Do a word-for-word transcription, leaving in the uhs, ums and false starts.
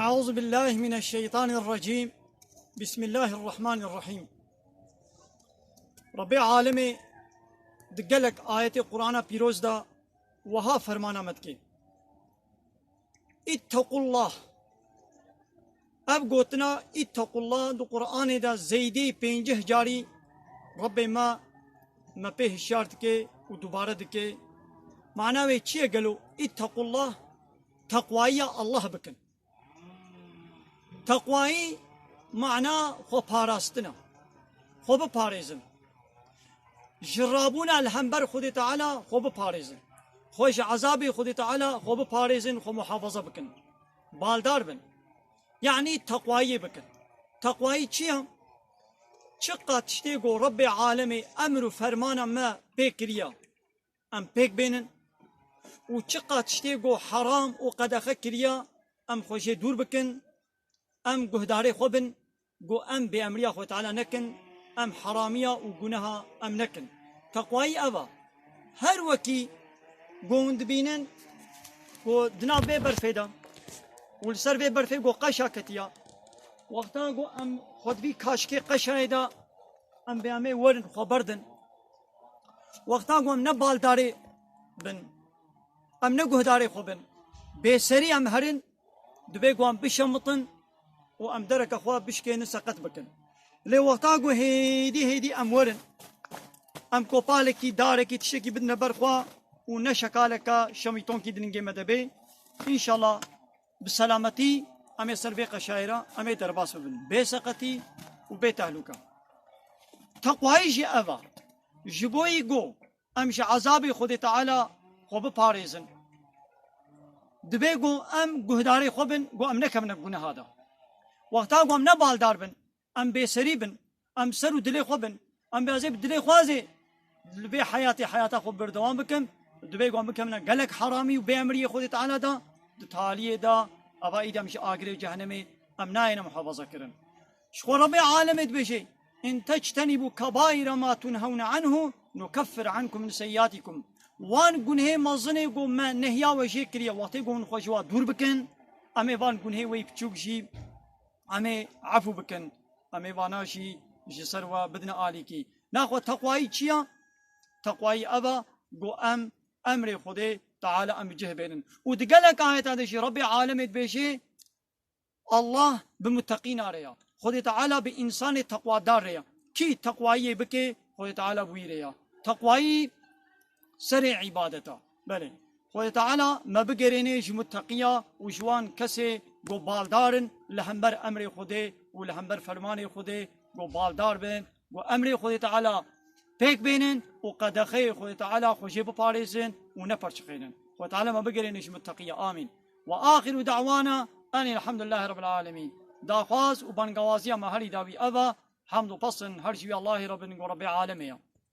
Euzu billahi mineşşeytanirracim. Bismillahirrahmanirrahim. Rabbê Alemê di gelek ayetê Qur'ana Pîroz de wiha fermana me dike. İttekullah. Ev gotina "İttekullah" di Qur'anê de zeydî pêncî carî Rabbê me, me pê hişyar dike û dubare dike. Mana wê çi ye gelo? "İttekullah", teqwayiya Allah bikin. Teqwayî mana xwe parastin e. Xwe biparêzin. Ji rabûna li hember Xwedê Teala xwe biparêzin. Xwe ji ezabê Xwedê Teala xwe biparêzin, xwe muhafaza bikin. Baldar bin. Yanî teqwayiyê bikin. Teqwayî çi ye? Çiqa tiştê ku Rebbê Alemê emr û fermana me pê kiriye, em pêk bênin û çiqa tiştê ku heram û qedexe kiriye, em xwe jê dûr bikin, em guhdarê xwe bin, ku em bêemriya Xwe Teala nekin, em heramiya û guneha em nekin. Teqwayî ev e. Her wekî ku hûn dibînin ku di nav vê berfê de û li ser vê berfê ku qeşa ketiya, wexta ku em xwe di vî kaşikê qeşayê de em bê em ê werin xwe berdin. Wexta ku em ne baldarê bin, em ne guhdarê xwe bin, bêserî em herin, dibê ku em bişemitin û em dereke xwe bişkênin, seqet bikin. Lê wexta ku hêdî hêdî em werin, em kopalekî, darekî, tiştekî bidine ber xwe û ne şekaleke şemîtonkî di ningê me de bê, înşallah bi selametî em ê ser vê qeşayê re em ê derbas bibin. Bê seqetî û bê tehlûke. Teqwayî jî ev e. Ji bo yî ku em ji ezabê Xwedê Teala xwe biparêzin, dibê ku em guhdarê xwe bin, ku em nekevine guneha de. Wexta ku em ne baldar bin, em bêserî bin, em ser û dilê xwe bin, em bêazê bi dilê xwe zê li vê heyatê heyata xwe berdewam bikin, dibê ku em bikevine gelek heramî û bêemriyê Xwedê Teala de, di taliyê de, eva îdem ji agirê cehennemê em nayêne muhafaza kirin. Ji xwe Rebbê Alemê dibêje, "In tectenibû kebaîre ma tunhewne anhu nukeffir ankum min seyyatikum." Wan gunhê mezinê ku me nehiya we jê kiriye, wextê ku hûn xwe ji wa dûr bikin, em ê van gunhê wê piçûk jî em ê efû bikin, em ê vana jî ji ser we bidine alîkî. Naxwe teqwayî çi ye? Teqwayî ev e ku em emrê Xwedê Teala em bi cih bênin. Û di gelek ayeta de jî Rebbê Alemê dibêje, Allah bi muteqîna re ya. Xwedê Teala bi însanê teqwadar re ya. Kî teqwayiyê bike, Xwedê Teala bi wî re ya. Teqwayî serê îbadet e. Belê. Xwedê Teala me bigerêne ji muteqiya û ji wan kesê ku baldar in li hember emrê Xwedê û li hember fermanê Xwedê, ku baldar bin, ku emrê Xwedê Teala pêk bênin û qedexeyê Xwedê Teala xwe jê biparêzin û neperçiqênin. Xwedê Teala me bigerêne ji muteqiya. Amîn. Ve axiru da'wana enî elhamdulillahî rabbil alemîn. Daxwaz û bangawaziya me herî dawî ev e. Hamd û pesn her ji wî Allahî re bin, ku Rebbê alemê ye.